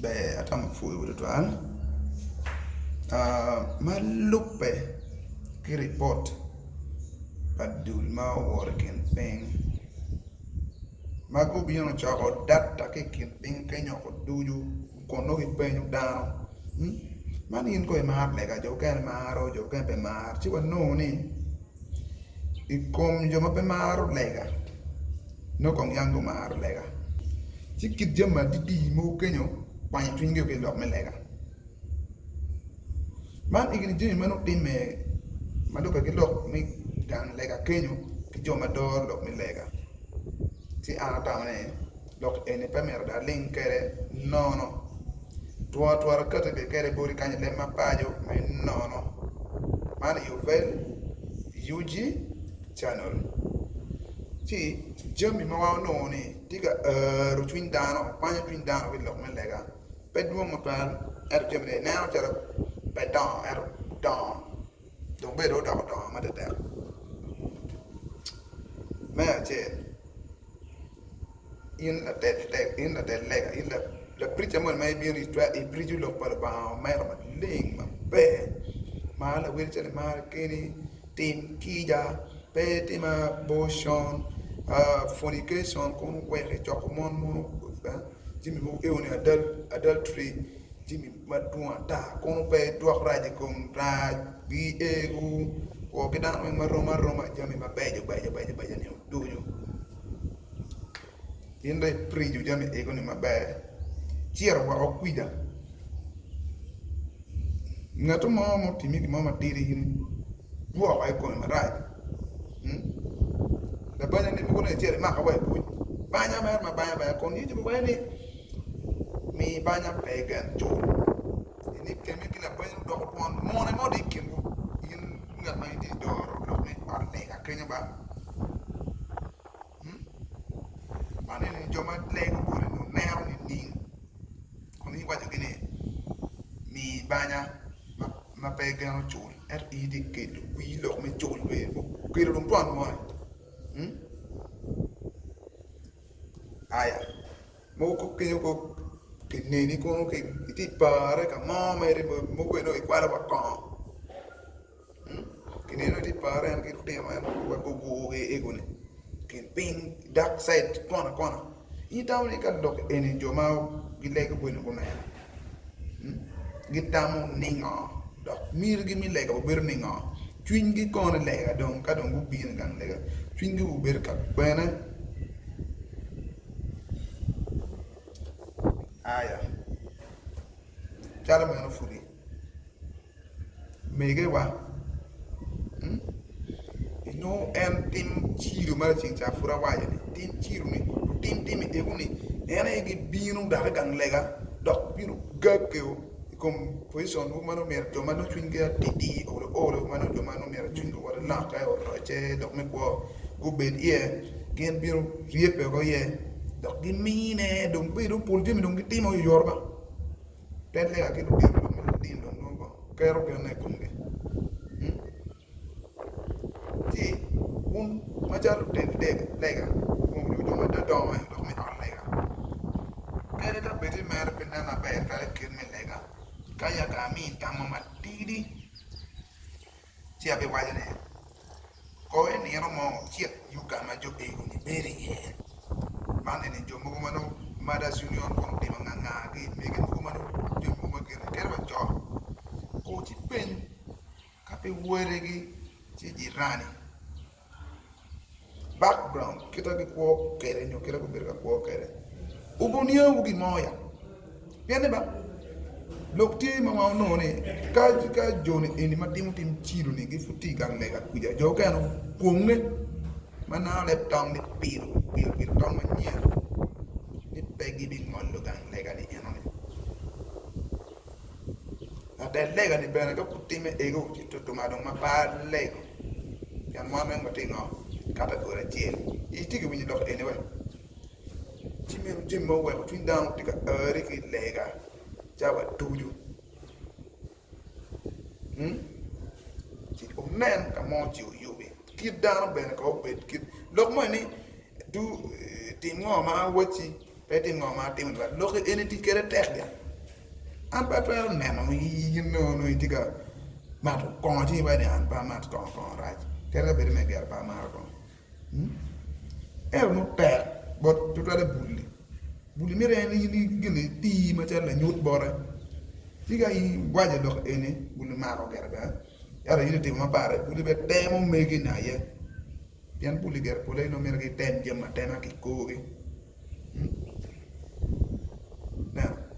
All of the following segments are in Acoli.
Ber atamo pwoyo tutwal ma lubbe ki ripot pa dul ma owoto i kin piny ma gubino coko data ki i kin piny kenyo ducu kun nongo gipenyo dano man in kono imaro lega jo mukene maro jo mukene pe maro ci wanongo ni i kom jo ma pe maro lega nongo kong yam gumaro lega ci kit jami madidi mogo kenyo kwanyo cwinygi ki i lok me lega man egini jami ma nongo timme ma lubbe ki lok me gang lega kenyo ki jo ma doro lok me lega ci an atamo ni lok eni pe myero dong aling kwede nono twor twora akati bene kwede boti kany i leb ma paco me nono man i ovel UG channel ci jami ma wan onongo ni tye ka aro cwiny dano kwanyo cwiny dano ki i lok me lega pe dwong tutwal ento jami ni ineno calo pe dongo ento dongo dong bene dong odoko dongo matek me acel. In latel lega, in laprica moni ma ibino iprico lok pa Lubanga omero maleng maber mar lawil calo imare keni tim kica pe itim abortion fornication kono wek icoko mon mono jami mogo eo ni adultery jami madwong ata kono pe idwok rac i kom rac gi ego kwo ki dano weng marom aroma jami mabeco beco beco beco ni ducu. In dong iprijo jami egoni maber, icito woko kwija. Ngat mo ma otimi gin mo matidi in idwoko i kome marac labanya ni mogo dong icito imako wa i buc banya mere ma banya banya kun Yecu owaco ni mi banya pe gen cul in ikemme ki labanya odoko twon mone mo dong i kinwu in ngat ma itye ka doro lok me ot lega kenyo ba. Man eni jo ma lego boti ni oneno nining kun iwacogi ni mi banya ma pe igeno cul ento in itye ka kelo wir lok me cul bene okelo dong twon moni aya mogo kenyo kineni kono itye i pare ka mo mere mogo bene nongo ikwalo wa kongo. Kineno tye pare en ki lutino en wek gugur ki ego ni kin piny dark side kona kona in itamo ni ka lok eni jo ma gilego bene guneno gitamo ningo dok mitigi me lega obedo ningo cwinygi kono i lega dong ka dong gubino i gang lega cwinygi obedo ka kwene aya calo meno pudi. Megewa inongo en tim ciro ma laceng ca pud awaco ni tim ciro ni lutim tim ego ni en aye gibino dok i gang lega dok bino gagge i kom position mogo ma nongo myero jo ma nongo cwinygi atidi olo olo ma nongo jo ma nongo myero cwinygi owot olokke orocce dok me kwo gubed iye gin bino ryebbe woko iye dok gimine dong bedo pol jami dong gitimo oyoto ba. Pe lega ki ludito lok me dini dong nongo keto genne i komgi. Ci wun macalo lutel lega nyo jo madongo i lok me ot lega, kadi ka bed ni mere pe nen maber kadi i kit me lega, ka yaka ami tamma matidi ci abiwaco ni Kor i nino mo cit yo ka ma jo ego-ni bedo iye. Man eni jo mogo ma nongo Mothers Union kono otimo ngangagi, mege mogo ma nongo jami mogo ma gene kadi wa co. Kor ci peny ka pe wadigi ci jirani. Background kit ma gikwo kwede nyo kit ma gubedo ka kwo kwede obiniango gin mo ya pien ni ba lok tye ma wan wanongo ni ka joni eni ma timo tim cilo ni gipud tye i gang lega kuca jo mukene okwonge ma nongo leb tong ni pilo pilo pilo tong manyen ni pe gibingolo gang lega ni enoni. Latel lega-ni bene ka pud timme ego ci tutuma dong ma pe alego pien wan weng watye ngo i kategori acel. Itye ka winyo lok eni wek? Ci meno jami ma oweko cwiny dano tye ka ari ki i lega cawa ducu. Ci wunen ka mo ci wuyubi kit dano bene ka obed kit lok moni ni tim ngo ma awacci pe itim ngo ma atimo-ni but lok eni tic kwede tek ya. An pe atwero neno in nongo itye ka mato kongo ci iwaco ni an pe amat kongo, kongo rac. Kadi ka bed ni me gero pe amaro kongo. Ento nongo tek bot tutwalle bul-li. Bul-li mito en in gin iti macalo lanyut bote. Ci ka in iwaco lok eni bul-li mako gire bene ento in itimo mapat bul-li bene temo megi-ni aye pien bul-li gire pole nongo mito gitem jami atema ki korgi.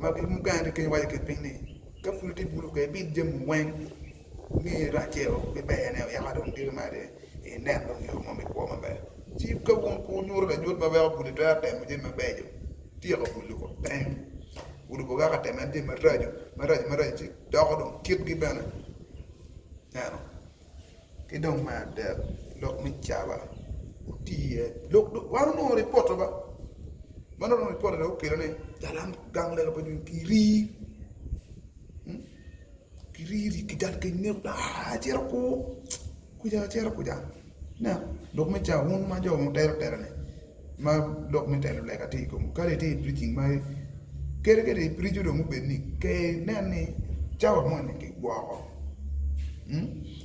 Ma mukene tye kenyo waco ki piny ni ka pud itye bulu kong ibid jami weng nge racce o ki berne o yaka dong giko mere inen dong yo mo me kwo maber ci ka wun pe wunyuto lanyut ma weko bulu twero temo jami mabeco tyeko bulu woko piny bulu bene weko atema en jami maraco maraco maraco ci doko dong kitgi bene ineno. Ki dong me adek, lok me caba oti iye. Lok dong wan onongo ripoto ba, wan onongo ripoto dong okelo ni jalam gang lega pa joni kirii, kirii kijal kineko aa acito ku kuca acito kuca ineno lok me caba wun ma jo mutelo telo ni ma lok me telo lega tye i komwu kadi itye i preaching ma kadi kadi i preacho dong obed ni ker inen ni cawa moni kigwoko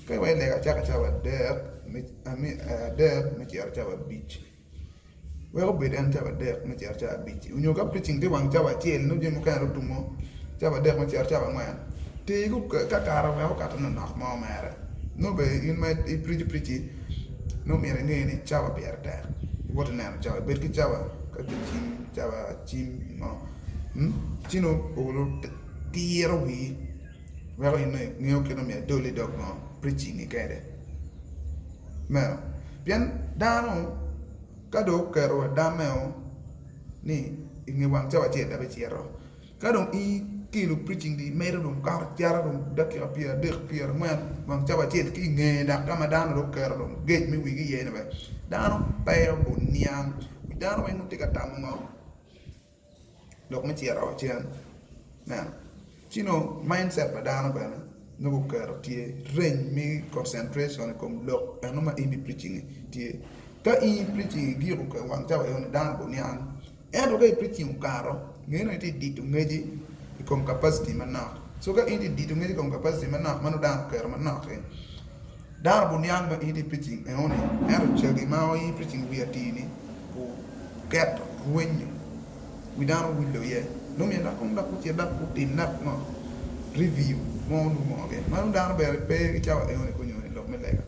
ka iwaco lega cako cawa adek me cito cawa abic wek obed en cawa adek me cito cawa abic nyo ka preaching tye wang cawa acel nongo jami mukene dong otumo cawa adek me cito cawa angwen tir ka kare wek okato manok mo mere nongo bene in ma i preacho preachi nongo myero inge ni cawa pire tek iwot ineno cawa ibed ki cawa ka tye cim cawa cim ngo ci nongo olo tiro wii weko in nongo ingeyo kit ma myero idol i dog ngo preaching-ngi kwede meno pien dano ka dong oketo adammeo ni i nge wang cawa acel dok ecito Ka dong ikelo preaching di imedo dong kato cito dong dakika pyeradek pyerangwen wang cawa acel ki inge dok ka ma dano dong oketo dong gec me wigi iye ni bene dano pe guniang wi dano weng nongo tye ka tamo ngo lok me cito cen ineno ci nongo mindset pa dano bene nongo guketo tye reny me concentration i kom lok eno ma in i preaching tye ka in i preaching igiko wang cawa enoni dano guniang. Ento ka i preaching okato, nge ni itye dito ngeci i kom capacity manok. So ka in itye dito ngeci i kom capacity manok ma nongo dano oketo manok-ki, dano guniang ma in itye preaching enoni, ento cagi ma in i preaching wiye atir-ni guketo rwenyo wi dano wilo iye. Nongo myero dok kong dok gucit dok gutim dok ngo review mo nongo ngo ma nongo dano bene pe ki cawa enoni konyo i lok me lega.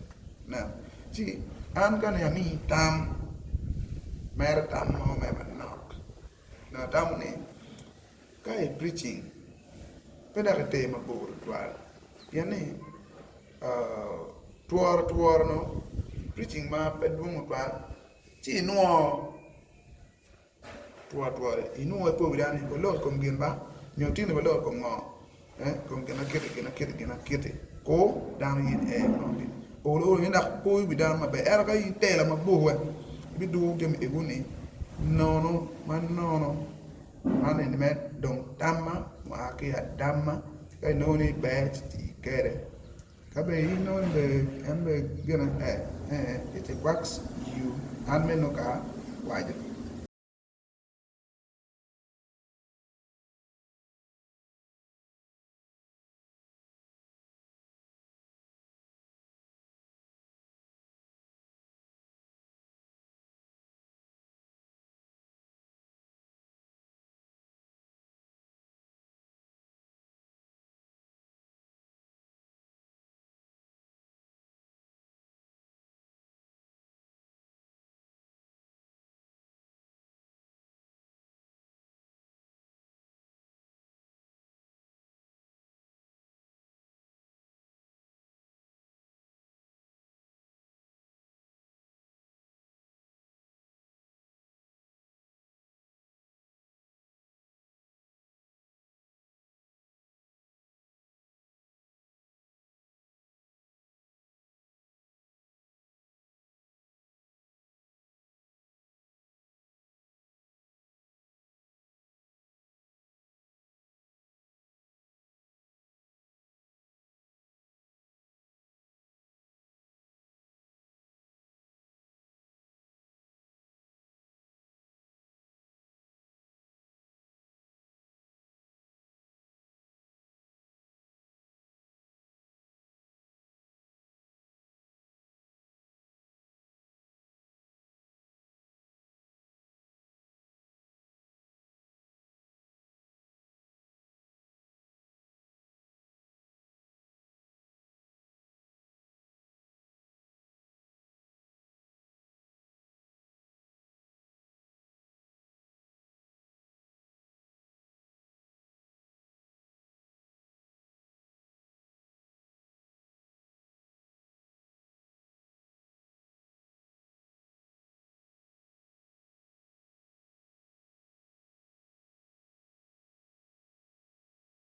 Ineno? Ci an ka ni amiyi tam, mere tam mo mere manok, nongo atamo ni ka i preaching pe dok iter mabor tutwal pien ni tworo tworo nongo preaching ma pe dwong tutwal ci inwo. Two atwora inwongo ipo wi dano ni walok i kom gin ba nyo tin ni walok i kom ngo i kom gin akiti gin akiti gin akiti ku dano ye ni ee onongo gin olo olo ni dok poyo wi dano maber ento ka in itelo mabor wek ibidwogo jami ego ni nono ma nono man eni me dong tamma mua ki adamma ka inongo ni ber ci tii kwede. Ka bene in inongo ni bene en bene gine eh it works you an meno ka waco.